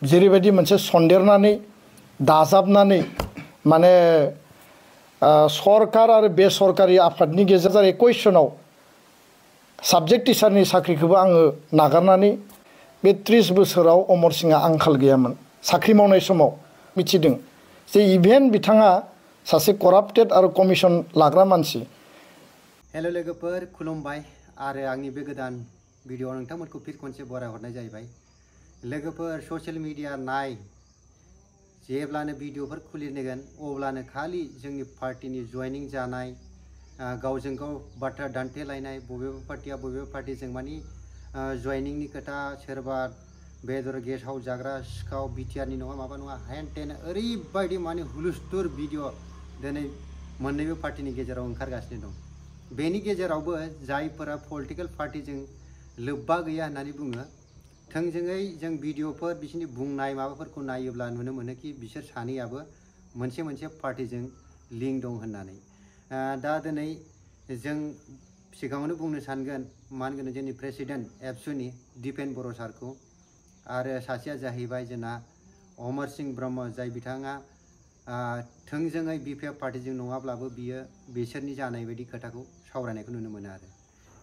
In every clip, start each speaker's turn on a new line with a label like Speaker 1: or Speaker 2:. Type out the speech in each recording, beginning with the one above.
Speaker 1: जेरैबायदि मोनसे सन्देरनानै दाजाबनानै माने सरकार आरो बेसरकारि आफादनि गेजेराव कुइसनाव साबजेक्ट टिचारनि साख्रिखौबो आङो नागारनानै बे 30 बोसोराव अमर सिंहआ आंखाल गैयामोन साख्रि मावनाय समाव मिथिदों जे इभेन बिथाङा सासे कराप्टेड आरो कमिसन लाग्रा मानसि।
Speaker 2: हेलो लोगोफोर खुलुमबाय आरो आंनि बे गोदान भिडिअ नोंथांमोनखौ फिन खनसे बराय हरनाय जाहैबाय। लोगोफोर ससियेल मिडिया नाय जेब्लानो भिडिअफोर खुलिगोन अब्लानो खालि जोंनि पार्टीनि जयनिं जानाय गावजों गाव बाथ्रा दान्थेलायनाय बबेबा पार्टीया बबेबा पार्टीजों मानि जयनिंनि खोथा सोरबा बेदर गेसाव जाग्रा सिखाव बिटिआरनि नङा माबा नङा हेन टेन ओरैबायदि माने हुलुस्थुर भिडिअ दिनै मोननैबो पार्टीनि गेजेराव ओंखारगासिनो दं। बेनि गेजेरावबो जायफोरा पलिटिकल पार्टीजों लोब्बा गैया होननानै बुङो थोंजोङै जों भिडिअफोर बिसोरनि बुंनाय माबाफोरखौ नायोब्ला नुनो मोनो कि बिसोर सानैयाबो मोनसे पार्टीजों लिंक दं होननानै। दा दिनै जों सिगाङावनो बुंनो सानगोन मा होनगोन जोंनि प्रेसिडेन्ट एबसुनि दिपेन बर' सारखौ आरो सासेया जाहैबाय जोंना अमर सिंह ब्रह्म जाय बिथाङा थोंजोङै बिपिएफ पार्टीजों नङाब्लाबो बियो बिसोरनि जानाय बायदि खोथाखौ सावरायनायखौ नुनो मोनो आरो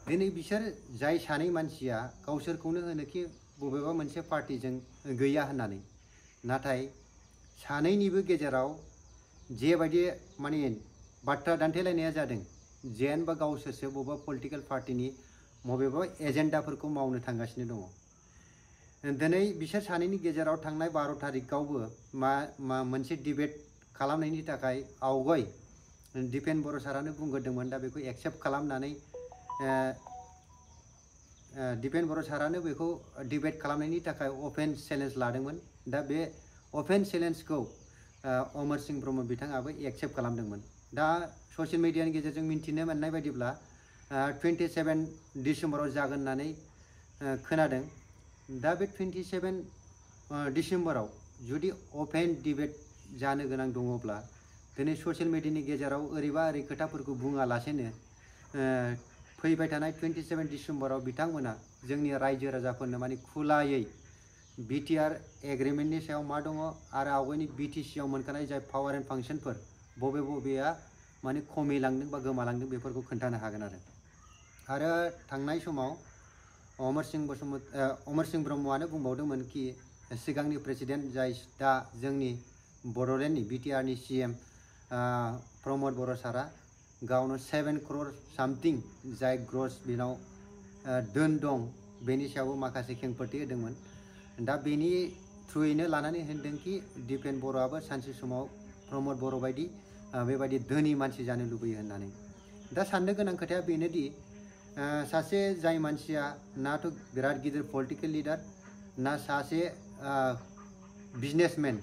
Speaker 2: दिनै बिसोर जाय सानै मानसिया गावसोरखौनो होनो कि बबेबा मोनसे पार्टीजों गैया होननानै नाथाय सानैनिबो गेजेराव जेबायदि माने बाथ्रा दान्थेलायनाया जादों जेनबा गावसोरसो बबेबा पलिटिकल पार्टीनि बबेबा एजेन्डाफोरखौ मावनो थांगासिनो दङ। दिनै बिसोर सानैनि गेजेराव थांनाय 12 तारिखआवबो मोनसे डिबेट खालामनायनि थाखाय आवगाय दिपेन बर' सारानो बुंग्रोदोंमोन। दा बेखौ एक्सेप्ट खालामनानै दिपेन बर' सारानो बेखौ डिबेट खालामनायनि थाखाय अपेन चेलेन्ज लादोंमोन। दा बे अपेन चेलेन्जखौ अमर सिंह ब्रह्म बिथाङाबो एक्सेप्ट खालामदोंमोन। दा ससियेल मिडियानि गेजेरजों मिन्थिनो मोननाय बायदिब्ला 27 डिसेम्बराव जागोन होननानै खोनादों। दा बे 27 डिसेम्बराव जुदि अपेन डिबेट जानो गोनां दङब्ला दिनै ससियेल मिडियानि गेजेराव ओरैबा ओरै खोथाफोरखौ बुङालासेनो फैबाय थानाय 27 डिसेम्बराव बिथांमोना जोंनि रायजो राजाफोरनो माने खुलायै बिटिआर एग्रिमेन्टनि सायाव मा दङ आरो आवगायनि बिटिसिआव मोनखानाय जाय पावार एन्ड फांसनफोर बबेया माने खमिलांदों बा गोमालांदों बेफोरखौ खोन्थानो हागोन आरो थांनाय समाव अमर सिंह ब्रह्मआनो बुंबावदोंमोन कि सिगांनि प्रेसिडेन्ट जाय दा जोंनि बड'लेण्डनि बिटिआरनि सीएम प्रमद बर' सारा गावनो 7 crore सामथिं जाय ग्रस बिनाव दोन दं बेनि सायावबो माखासे खेंफोरथि होदोंमोन। दा बेनि थ्रुयैनो लानानै होनदों कि दिपेन बर'आबो सानसे समाव प्रमद बर' बायदि बेबायदि धोनि मानसि जानो लुबैयो होननानै। दा साननो गोनां खोथाया बेनोदि सासे जाय मानसिया नाथ' बिराद गिदिर पलिटिकेल लिडार ना सासे बिजनेसमेन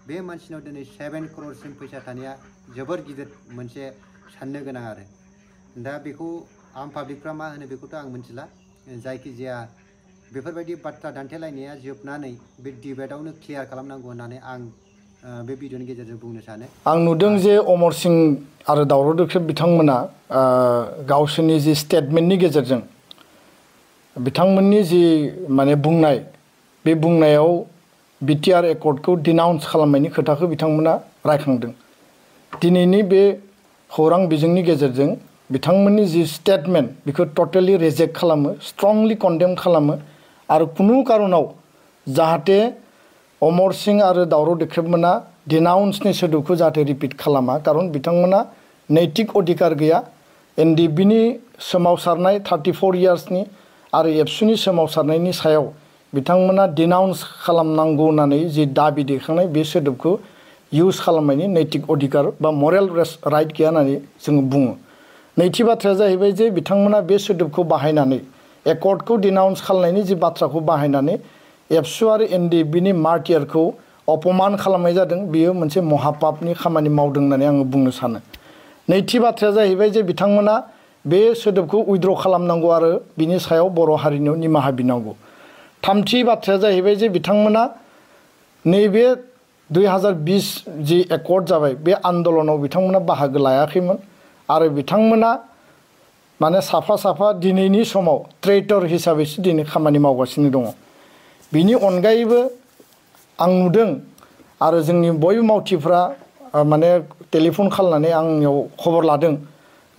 Speaker 2: बे मानसिनाव दिनै 7 crore फैसा थानाया जोबोर गिदिर मोनसे साननो गोनां आरो दा बेखौ आम पाब्लिकफ्रा मा होनो बेखौथ' आं मिथिला। जायखिजाया बेफोरबायदि बाथ्रा दान्थेलायनाया जोबनानै बे डिबेटआवनो क्लियार खालामनांगौ होननानै आं बे भिडिअनि गेजेरजों बुंनो सानो।
Speaker 1: आं नुदों जे अमर सिंह आरो दावराव देख्रेब बिथांमोना गावसोरनि जि स्टेटमेन्टनि गेजेरजों बिथांमोननि जि माने बुंनाय बे बुंनायाव बिटिआर एकर्डखौ डिनाउन्स खालामनायनि खोथाखौ बिथांमोना रायखांदों। दिनैनि बे खौरां बिजोंनि गेजेरजों बिथांमोननि जि स्टेटमेन्ट बेखौ टटेलि रिजेक्ट खालामो, स्ट्रंलि कन्डेम खालामो आरो कुनु कारनाव जाहाथे अमर सिंह आरो दावराव देख्रेबमोना डिनाउन्सनि सोदोबखौ जाहाथे रिपिट खालामा, खारन बिथांमोना नैतिक अधिकार गैया। एनडिएफबिनि सोमावसारनाय 34 इयार्सनि आरो एबसुनि सोमावसारनायनि सायाव बिथांमोना डिनाउन्स खालामनांगौ होननानै जि दाबि दैखांनाय बे सोदोबखौ इउज खालामनायनि नैतिक अधिकार बा मरेल राइट गैया होननानै जोङो बुङो। नैथि बाथ्राया जाहैबाय जे बिथांमोना बे सोदोबखौ बाहायनानै एकर्डखौ डिनाउन्स खालामनायनि जि बाथ्राखौ बाहायनानै एबसु आरो एनडिएफबिनि मार्टियारखौ अपमान खालामनाय जादों। बेयो मोनसे महापापनि खामानि मावदों होननानै आङो बुंनो सानो। नैथि बाथ्राया जाहैबाय जे बिथांमोना बे सोदोबखौ उइद्र खालामनांगौ आरो बिनि सायाव बर' हारिनियाव निमाहा बिनांगौ। थामथि बाथ्राया जाहैबाय जे बिथांमोना नैबे 2020 जि एकर्ड जाबाय बे आन्दलनाव बिथांमोना बाहागो लायाखैमोन आरो बिथांमोना माने साफा दिनैनि समाव ट्रेटर हिसाबैसो दिनै खामानि मावगासिनो दङ। बिनि अनगायैबो आं नुदों आरो जोंनि बयबो मावथिफ्रा माने टेलिफन खालामनानै आंनियाव खबर लादों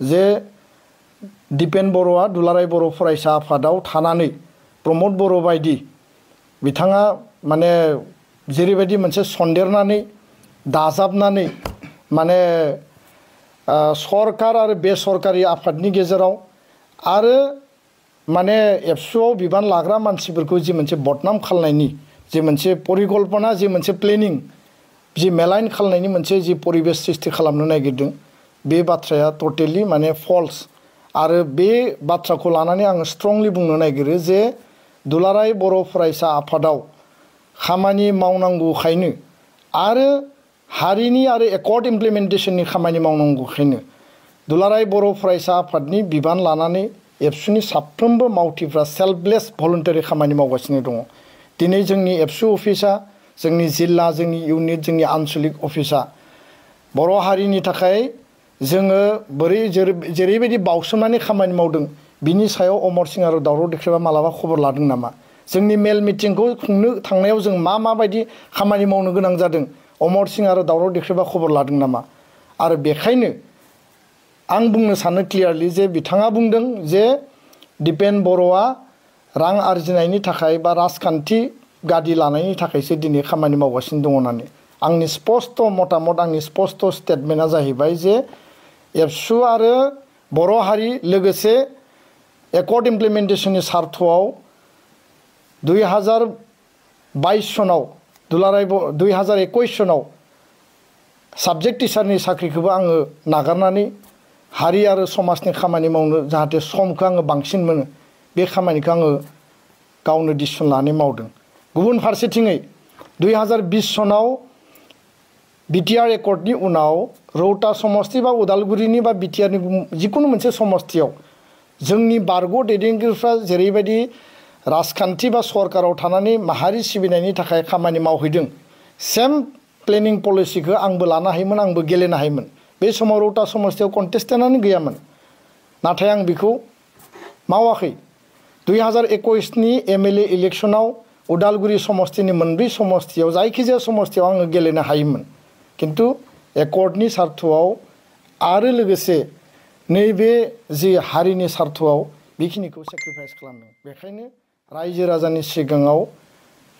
Speaker 1: जे दिपेन बर'आ दुलाराय बर' फरायसा आफादाव थानानै प्रमद बर' बायदि बिथाङा माने जेरैबायदि मोनसे सन्देरनानै दाजाबनानै माने सरकार आरो बेसरकारि आफादनि गेजेराव आरो माने एबसुआव बिबान लाग्रा मानसिफोरखौ जि मोनसे बदनाम खालामनायनि जि मोनसे परिकल्पना जि मोनसे प्लेनिं जि मेलाइन खालामनायनि मोनसे जि परिबेस सृष्टि खालामनो नागिरदों बे बाथ्राया टटेलि माने फल्स आरो बे बाथ्राखौ लानानै आं स्ट्रंलि बुंनो नागिरो जे दुलाराय बर' फरायसा आफादाव खामानि मावनांगौखायनो आरो हारिनि आरो एकर्ड इमप्लिमेन्टेशननि खामानि मावनांगौखायनो दुलाराय बर' फरायसा आफादनि बिबान लानानै एबसुनि साफ्रोमबो मावथिफ्रा सेल्फलेस भलुन्टारि खामानि मावगासिनो दङ दिनै जोंनि एबसु अफिसा जोंनि जिल्ला जोंनि इउनिट जोंनि आन्चलिक अफिसा बर' हारिनि थाखाय जोङो जेरैबायदि बावसोमनानै खामानि मावदों बिनि सायाव अमर सिं आरो दावराव देख्रेबा मालाबा खबर लादों नामा जोंनि मेल मिटिंखौ खुंनो थांनायाव जों माबायदि खामानि मावनो गोनां जादों अमर सिं आरो दावराव देख्रेबा खबर लादों नामा आरो बेखायनो आं बुंनो सानो क्लियारलि जे बिथाङा बुंदों जे दिपेन बर'आ रां आरजिनायनि थाखाय बा राजखान्थि गादि लानायनि थाखायसो दिनै खामानि मावगासिनो दङ होननानै आंनि स्पष्ट मतामत आंनि स्पष्ट स्टेटमेन्टआ जाहैबाय जे एबसु आरो बर' हारि लोगोसे एकर्ड इमप्लिमेन्टेशननि सार्थआव 2022 सनाव दुलाराय 2021 सनाव साबजेक्ट टिचारनि साख्रिखौबो आङो नागारनानै हारि आरो समाजनि खामानि मावनो जाहाथे समखौ आङो बांसिन मोनो बे खामानिखौ आङो गावनो डिसिसन लानानै मावदों गुबुन फारसेथिङै 2020 सनाव बिटिआर एकर्डनि उनाव रौता समस्ति बा उदालगुरिनि बा बिटिआरनि जिकुनु मोनसे समस्तियाव जोंनि बारग' दैदेनगिरिफ्रा जेरैबायदि राजखान्थि बा सरकाराव थानानै माहारि सिबिनायनि थाखाय खामानि मावहैदों सेम प्लेनिं पलिसिखौ आंबो लानो हायोमोन आंबो गेलेनो हायोमोन बे समाव रौता समस्तियाव कन्टेस्टेन्टआनो गैयामोन नाथाय आं बेखौ मावाखै 2021 नि एमएलए इलेक्शनाव उदालगुरि समस्तिनि मोनब्रै समस्तियाव जायखिजाया समस्तियाव आङो गेलेनो हायोमोन किन्तु एकर्डनि सार्थआव आरो लोगोसे नैबे जि हारिनि सार्थआव बेखिनिखौ सेक्रिफाइस खालामदों बेखायनो रायजो राजानि सिगाङाव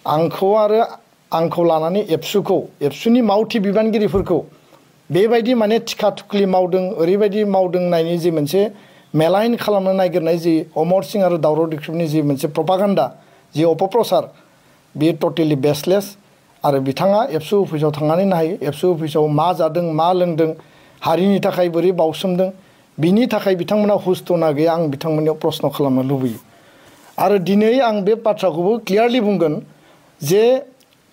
Speaker 1: आंखौ लानानै एबसुनि मावथि बिबानगिरिफोरखौ बेबायदि माने थिखा थुख्लि मावदों ओरैबायदि मावदों नायनि जि मोनसे मेलाइन खालामनो नागिरनाय जि अमर सिं आरो दावराव देख्रेबनि जि मोनसे प्रपागान्डा जि अपप्रचार बे टटेलि बेसलेस आरो बिथाङा एबसु अफिसाव थांनानै नायो एबसु अफिसाव मा जादों मा लोंदों हारिनि थाखाय बोरै बावसोमदों बिनि थाखाय बिथांमोना हुस दंना गैया आं बिथांमोननियाव प्रश्न खालामनो लुबैयो आरो दिनै आं बे बाथ्राखौबो क्लियारलि बुंगोन जे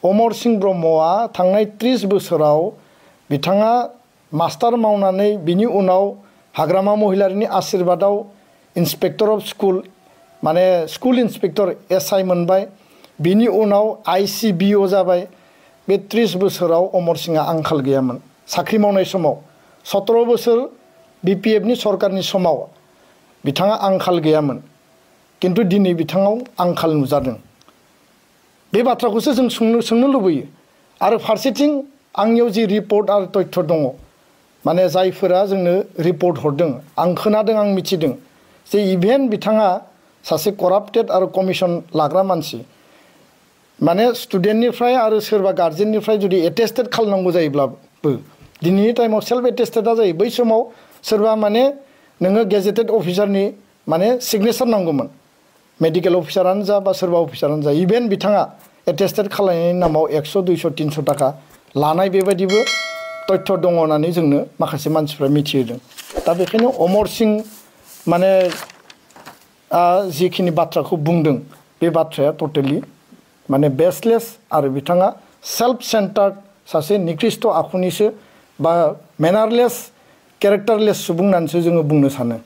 Speaker 1: अमर सिं ब्रह्मआ थांनाय 30 बोसोराव बिथाङा मास्टार मावनानै बिनि उनाव हाग्रामा महिलारिनि आशीर्बादाव इन्सपेक्टर अफ स्कुल माने स्कुल इन्सपेक्टर एसआई मोनबाय बिनि उनाव आईसीबीओ जाबाय बे 30 बोसोराव अमर सिंहा आंखाल गैयामोन साख्रि मावनाय समाव 17 बोसोर बीपीएफनि सरकारनि समाव बिथाङा आंखाल गैयामोन किन्तु दिनै बिथाङाव आंखाल नुजादों बे बाथ्राखौसो जों सोंनो लुबैयो आरो फारसेथिं आंनियाव जि रिपर्ट आरो तथ्य दङ माने जायफोरा जोंनो रिपर्ट हरदों आं खोनादों आं मिथिदों जे इभेन बिथाङा सासे कराप्टेड आरो कमिसन लाग्रा मानसि माने स्टुडेन्टनिफ्राय आरो सोरबा गार्जेननिफ्राय जुदि एटेस्टेड खालामनांगौ जायोब्लाबो दिनैनि टाइमाव सेल्फ एटेस्टेडा जायो बै समाव सोरबा माने नोङो गेजेटेड अफिसारनि माने सिगनेचार नांगौमोन मेडिकेल अफिसारानो जा बा सोरबा अफिसारानो जा इभेन बिथाङा एटेस्टेड खालामनायनि नामाव 100 200 300 थाखा लानाय बेबायदिबो तथ्य दङ होननानै जोंनो माखासे मानसिफ्रा मिथिहोदों दा बेखायनो अमर सिं माने जिखिनि बाथ्राखौ बुंदों बे बाथ्राया टटेलि माने बेसलेस आरो बिथाङा सेल्फ सेन्टार्ड सासे निकृष्ट आखुनिसो बा मेनारलेस केरेक्टारलेस सुबुं होननानैसो जोङो बुंनो सानो